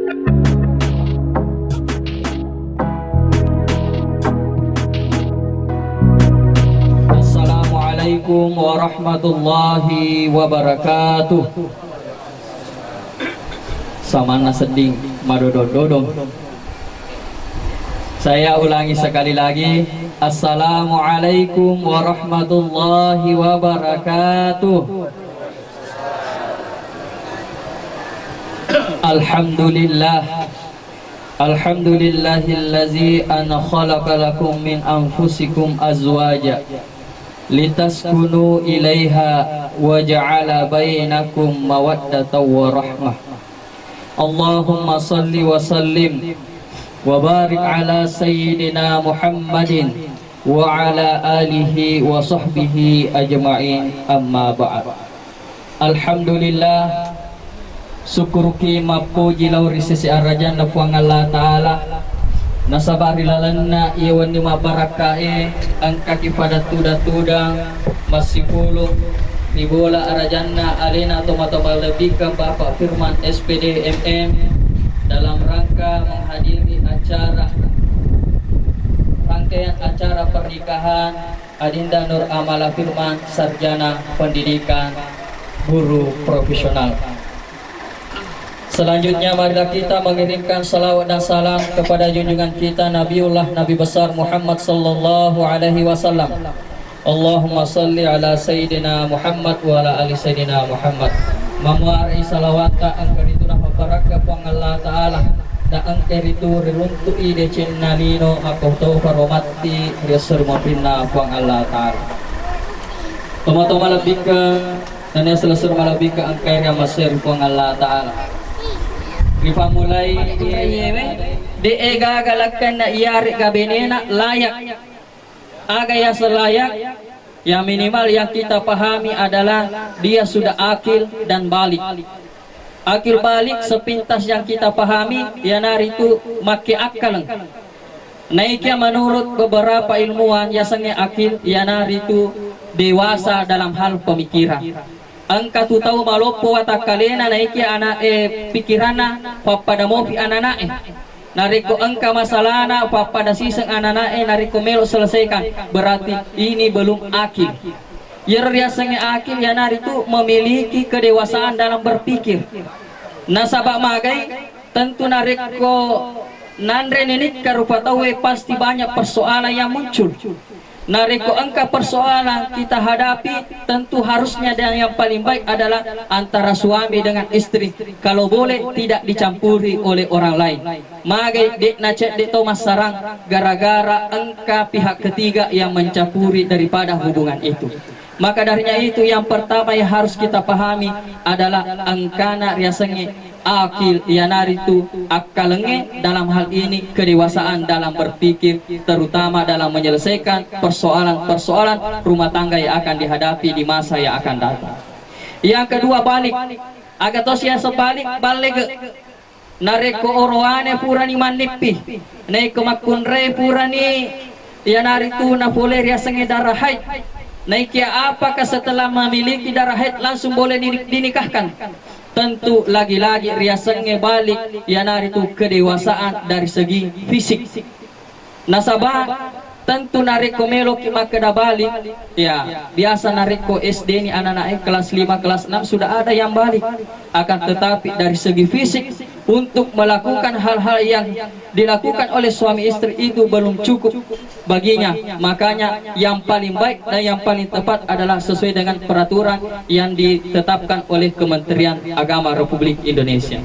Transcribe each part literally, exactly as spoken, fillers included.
Assalamualaikum warahmatullahi wabarakatuh. Samanna sedding madodong-dodong. Saya ulangi sekali lagi. Assalamualaikum warahmatullahi wabarakatuh. Alhamdulillah. Alhamdulillahillazi an khalaqa lakum min anfusikum azwaja litaskunu ilaiha wa ja'ala bainakum mawaddatan wa rahmah. Allahumma salli wa sallim wa barik ala sayyidina Muhammadin wa ala alihi wa sahbihi ajma'in, amma ba'd. Alhamdulillah, sukkuruki mappoji lao ri sese arajanna Puang Allah Ta'ala, nasaba ri lalenna iya wenni mabbarakkae engkaki pada tudang-tudang massipulung ri bola arajanna alena tomatoa malebbikkeng Bapak Firman S P D M M dalam rangka menghadiri acara, rangkaian acara pernikahan Adinda Nur Amala Firman, Sarjana Pendidikan Guru Profesional. Selanjutnya, marilah kita mengirimkan salawat dan salam kepada junjungan kita Nabiullah Nabi Besar Muhammad sallallahu alaihi wasallam. Allahumma salli ala Sayyidina Muhammad wa ala ali Sayyidina Muhammad. Mamuarai salawatta engka ritu napabbarakka Puang Allah Ta'ala, na engka ritu riruntu'i decenna lino makkotoparo matti ri esso ri monrinna Puang Allah Ta'ala. Tomatoa malebbikkeng nennia selessureng malebbikkeng engkai riammasei ri Puang Allah Ta'ala. Ripammulai de' gaga lakkenna iyare'ga benena layak. Aga yaseng layak? Ya minimal yang kita pahami adalah dia sudah akil dan balik. Akil balik sepintas yang kita pahami iyanaritu makke akkaleng. Naikia menurut beberapa ilmuwan yasengnge akil iyanaritu dewasa dalam hal pemikiran. Engka tu tau maloppo watakkalena naikia ana, eh, pikiranna pappada mopi anana'e. Narekko engka masalana pappada siseng anana'e narekko melo selesaikan, berarti ini belum akil. Iyaro riasengnge akil iyanaritu memiliki kedewasaan dalam berpikir. Nasaba magai, tentu narekko nanre ninikka rupa tauwe pasti banyak persoalan yang muncul. Narekko engka persoalan kita hadapi, tentu harusnya dan yang paling baik adalah antara suami dengan istri. Kalau boleh tidak dicampuri oleh orang lain. Magai de' nacedde' to massarang gara-gara engka pihak ketiga yang mencampuri daripada hubungan itu. Maka darinya itu yang pertama yang harus kita pahami adalah engkana riasengnge akil, iyanaritu akkalengnge dalam hal ini kedewasaan dalam berpikir, terutama dalam menyelesaikan persoalan-persoalan rumah tangga yang akan dihadapi di masa yang akan datang. Yang kedua, balik. Aga tosi yaseng balik, ballege. Narekko orowane purani mannippi, naikko makkunrai purani, iyanaritu napole riasengnge darah haid. Naikia apakah setelah memiliki darah haid langsung boleh di-, dinikahkan? Tentu lagi-lagi riasengnge balik, iyanaritu kedewasaan dari segi fisik. Nasaba tentu narekko meloki makkeda balik, ya, biasa narekko S D ni anak-anak kelas lima, kelas enam sudah ada yang balik. Akan tetapi dari segi fisik, untuk melakukan hal-hal yang dilakukan oleh suami istri itu belum cukup baginya. Makanya yang paling baik dan yang paling tepat adalah sesuai dengan peraturan yang ditetapkan oleh Kementerian Agama Republik Indonesia.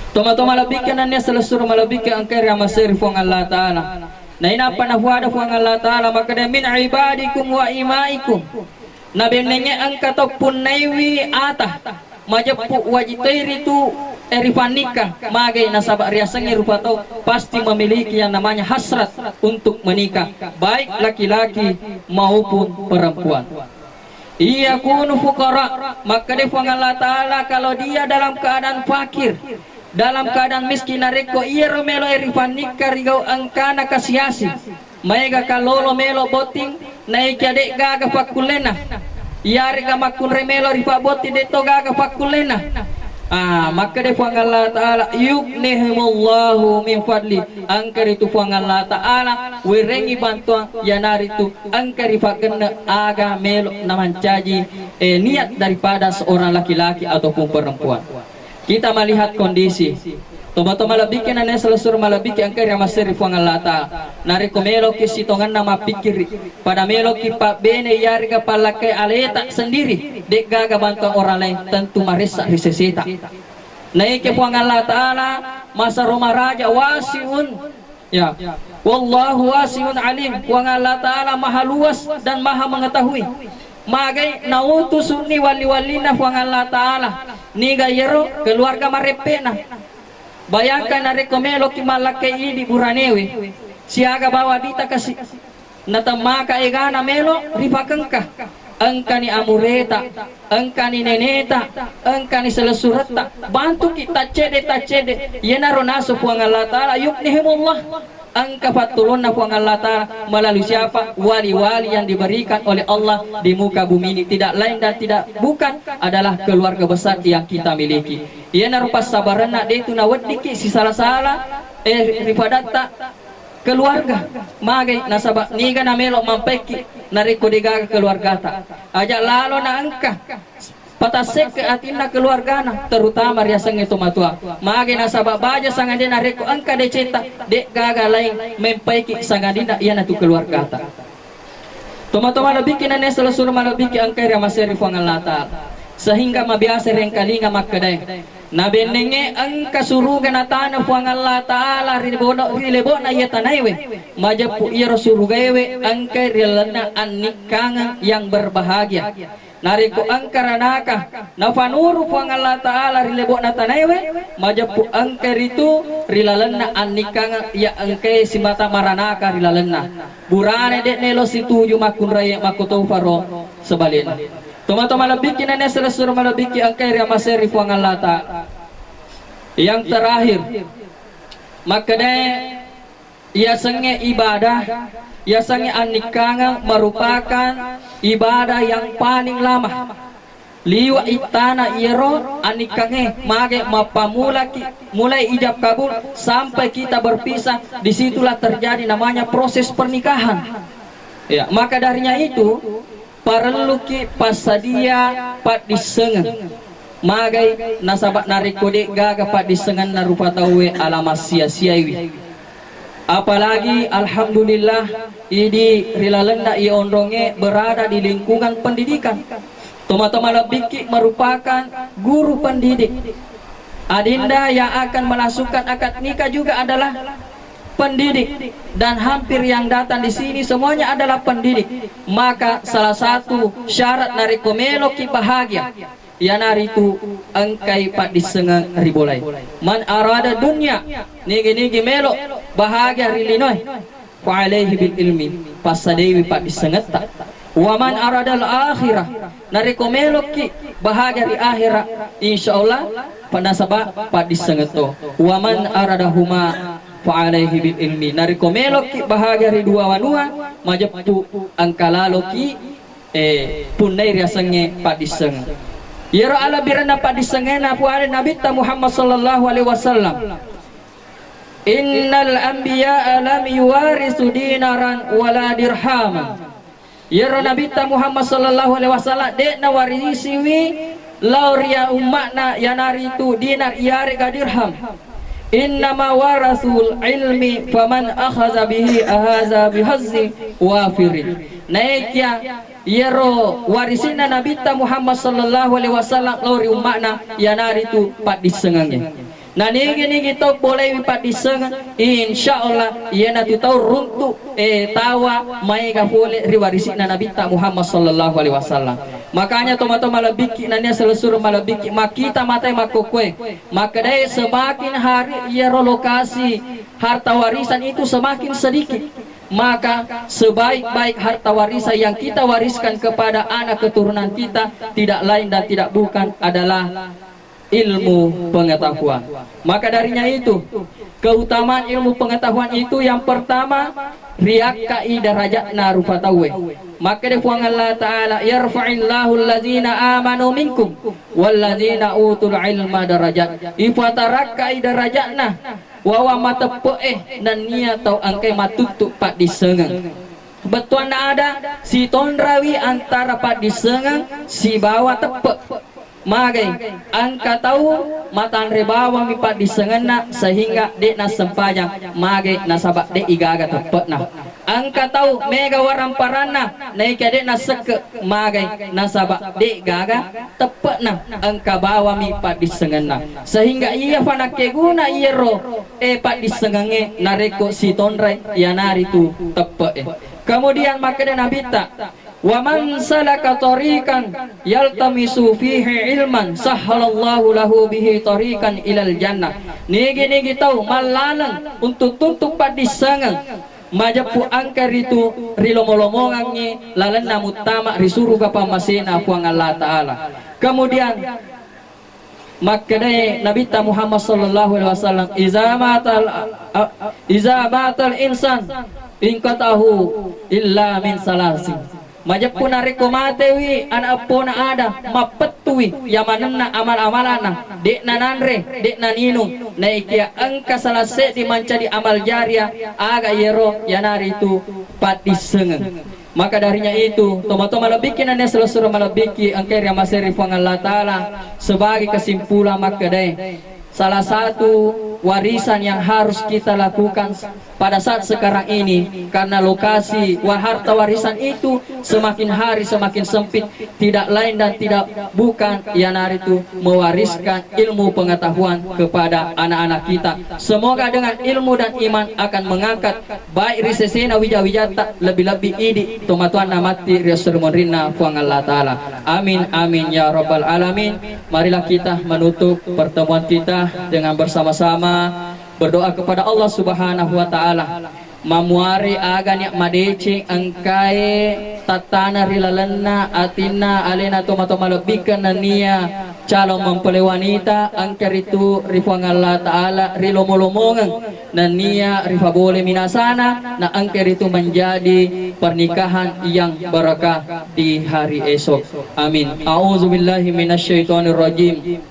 Toma-toma lebbikke nennia selessureng malebbikke engkae riamasei ri Puang Allah Ta'ala. Nainappa nafuada Puang Allah Ta'ala makkeda, "Min ibadikum wa imaikum." Nabennengnge engka to punnaiwi ata majeppu wajib toi ritu, eh, rifannikka, magai nasaba riasengnge rupa tau pasti memiliki yang namanya hasrat untuk menikah, baik laki-laki maupun perempuan. Iyakunu fuqara, makkeda Puang Allah Ta'ala, kalau dia dalam keadaan fakir, dalam keadaan miskin, narekko iyaro melo rifannikka rigau engkana kasiasi, maega kallolo melo botting, naikia de gaga pakkullenna, iyarega makkunrai melo ripabbotting de to gaga pakkullenna, Ah, makkeda Puang Allah Ta'ala, "Yughnihimullahu min fadli." Engka ritu Puang Allah Ta'ala werengngi bantuang, iyanaritu engka rifaggenne aga melo namancaji, eh, niat daripada seorang laki-laki ataupun perempuan. Kita melihat kondisi. Tomatoa malebbiki nane selesur malebbiki engka riamaseri Puang Allah Ta'ala. Narekko meloki sitongenna mappikkiri, pada meloki pabbene iyarega pallakkai aleta sendiri, de'gaga bantuang orang lain, tentu maressa ri seseta. Naike Puang Allah Ta'ala masaro maraja, wasiun. Ya. Wallahu wasiun alim. Puang Allah Ta'ala maha luas dan maha mengetahui. Magai nautusunni walli-wallinna Puang Allah Ta'ala. Niga yero keluarga mareppena. Bayangkan narekko meloki mallakkai idi buranewe. Siaga bawa dita kasi. Natemmaka egana melo ripakengka. Engkani amureta, engkani neneta, engkani selessuretta. Bantuki taccede-taccede. Iyanaro nasu Puang Allah Ta'ala, yughnihimullah. Engka pattulunna Puang Allah Ta'ala melalui siapa? Wali-wali yang diberikan oleh Allah di muka bumi ini. Tidak lain dan tidak bukan adalah keluarga besar yang kita miliki. Iyanaro passabarenna detu naweddiki sisala-sala, eh, ripadatta keluarga. Magai nasaba niga namelo mampaiki narekko degaga keluargata. Aja lalo na engka patassekke atinna keluargana, terutama riasengnge tomatoa. Magai nasaba baja sangadinna narekko engka decetta, de'gaga laing mempaiki sangadinna iyanatu keluargata. Tomatoa malebbiki nane selesur malebbiki engkai riamaseri Puang Allah Ta'ala. Sehingga mabiasa rengkalinga makkedae. Nabennengnge engka suruga natana Puang Allah Ta'ala ri lebono-, ri lebo'na iya tanaewe. Majeppu iyaro surugaewe engkai ri lalenna annikkangeng yang berbahagia. Narekko engka ranaka nafanuru Puang Allah Ta'ala ri lebo'na tanaewe, majeppu engkai ritu ri lalenna annikkangeng iya engkai simata maranaka ri lalenna. Burane de'ne lo situju makkunraie makkotoparo sebalena. Tomatoa malebbiki nane selesur malebbiki engkai riamaseri Puang Allah Ta'ala. Yang terakhir, makkedae iyasengnge ibadah, iyasengnge annikkangeng merupakan ibadah yang paling lama. Liwa ittana iyaro annikkangnge, mage mappamulaki, mulai ijab kabul sampai kita berpisah, disitulah terjadi namanya proses pernikahan. Ya, maka darinya itu, parelluki passadia paddissengeng. Magai nasaba narekko de'gaga paddissengenna rupa tauwe, ala massia-siaiwi. Apalagi alhamdulillah, idi ri lalenna iye onrongnge berada di lingkungan pendidikan. Tomatoa malebbikki merupakan guru pendidik. Adinda yang akan melangsungkan akad nikah juga adalah pendidik, dan hampir yang datang di sini semuanya adalah pendidik. Maka salah satu syarat narekko meloki bahagia, iyanaritu engkai paddissengeng ri bolae. Man arada dunya, nigi-nigi melo bahagia ri linoe, fa alaihi bil ilmi, passadaiwi paddissengetta. Wa man aradal akhirah, narekko meloki bahagia ri akhirah, insyaallah, pa-, nasaba paddissengetto. Wa man aradahuma fa alaihi bil ilmi, narekko meloki bahagia ri dua wanua, majeppu engka laloki, eh, punnai riasengnge paddissengeng. Iyaro alebbirenna paddissengenna puare Nabitta Muhammad sallallahu alaihi wasallam. Innal anbiya'a lam yuwarisu dinaran wala dirhaman. Iyaro Nabitta Muhammad sallallahu alaihi wasallam de' nawarisiwi lao ri umma'na, iyanaritu dinar iyarega dirham. Innama warasul ilmi faman akhaza bihi ahaza bihazzin wafirin. Naekia iyaro warisinna Nabitta Muhammad sallallahu alaihi wasallam lao ri umma'na, iyanaritu paddissengengnge. Na nigi-nigi tau bolaiwi paddissengeng, insyaallah iyanatu tau runtu, eh, tawa maega pole ri warisi'na Nabitta Muhammad sallallahu alaihi wasallam. Makanya tomatoa malebbikki nania selessureng malebbikki makkita matae makkokkoe, makkedae semakin hari iyaro lokasi harta warisan itu semakin sedikit, maka sebaik-baik harta warisan yang kita wariskan kepada anak keturunan kita tidak lain dan tidak bukan adalah ilmu pengetahuan. Maka darinya itu, keutamaan ilmu pengetahuan itu yang pertama, riakkai darajatna rupa tauwe. Makkeda Puang Allah Ta'ala, "Yarfa'illahu allazina amanu minkum wallazina utul ilma darajat." Ipatarakkai darajatna wawa mateppe'e nennia tau engkai matuttu paddissengeng. Bettuanna ada sitonrawi antara paddissengeng sibawa teppe'. Magai, engka tau matanre bawammi paddissengenna sehingga de' nassempajang, magai nasaba de' igaga teppe'na. Engka tau mega waramparanna naika de' nassekke, magai nasaba de' gaga teppe'na, engka bawammi paddissengenna. Sehingga iya fa nakkeguna iyaro e paddissengengnge narekko sitonrai iyanaritu teppe'e. Kemudian makkeda Nabitta, "Wa man salaka tariqan yaltamisu fihi ilman sahhalallahu lahu bihi tariqan ilal jannah." Nigi-nigi tau mallaleng untuk tuntu paddissengeng, majeppu engka ritu rilomo-lomongengngi lalenna muttama ri suruga pammasena Puang Allah Ta'ala. Kemudian makkedai Nabitta Muhammad sallallahu alaihi wasallam, "Iza matal, a, a, iza matal insan inqatahu illa min salasin." Majeppu narekko matewi ana eppona Adam, mappettui yamanenna amal-amalana, de'na nanre, de'na ninung, naikia engka salah seddi mancaji amal jariah, aga iyaro, iyanaritu paddissengeng. Maka darinya itu, tomatoa malebbikki nennia selessureng malebbikki engkai riamaseri Puang Allah Ta'ala, sebagai kesimpulan makkedai, salah satu warisan yang harus kita lakukan pada saat sekarang ini, karena lokasi wa-, harta warisan itu semakin hari semakin sempit, tidak lain dan tidak bukan iyanaritu mewariskan ilmu pengetahuan kepada anak-anak kita. Semoga dengan ilmu dan iman akan mengangkat baik ri sesena wija-wijatta, lebbi-lebbi idi tomatoanna matti ri esso ri monrinna Puang Allah Ta'ala. Amin, amin, ya rabbal alamin. Marilah kita menutup pertemuan kita dengan bersama-sama berdoa kepada Allah Subhanahu wa Ta'ala. Mamuare aga nia madeceng engkae tattana ri lalenna atinna alena tomatoa malebbikkeng nennia calon mempelai wanita engka ritu ri Puang Allah Ta'ala rilomo-lomongeng nennia rifabole minasana, na engka ritu menjadi pernikahan yang barakah di hari esok. Amin. A'udzubillahi minasyaitonirrajim.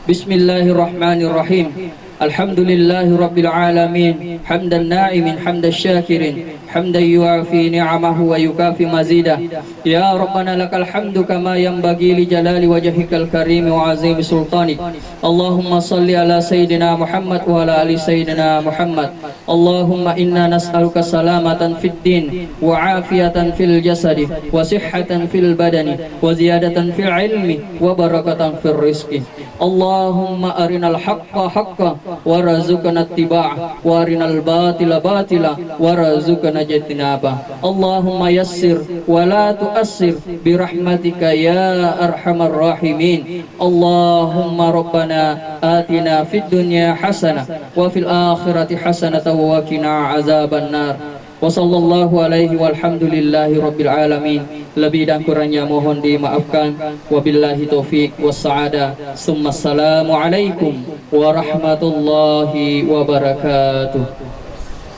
Bismillahirrahmanirrahim. Alhamdulillahi rabbil alamin. Hamdan na'imin, hamdan syakirin. Hamdan yuafi ni'amahu wa yukafi mazidah. Ya Rabbana lakal hamdu kama yanbaghi li jalali wajhikal karimi wa azimi sultanik. Allahumma salli ala Sayyidina Muhammad wa ala ali Sayyidina Muhammad. Allahumma inna nas'aluka salamatan fid din wa afiyatan fil jasadi wa sihhatan fil badani wa ziyadatan fil ilmi wa barakatan fil rizqi. Allahumma arinal haqqa haqqa warzuqna ittiba'a wa arinal batila batila warzuqna ijtinaba. Allahumma yassir wa la tu'assir bi rahmatika ya arhamar rahimin. Allahumma rabbana atina fid dunya hasanah wa fil akhirati hasanatan wa qina azaban nar. Wa sallallahu alaihi walhamdulillahi rabbil alamin. Lebih dan kurangnya mohon dimaafkan. Wabillahi taufiq was sa'adah. Summa assalamu alaikum warahmatullahi wabarakatuh.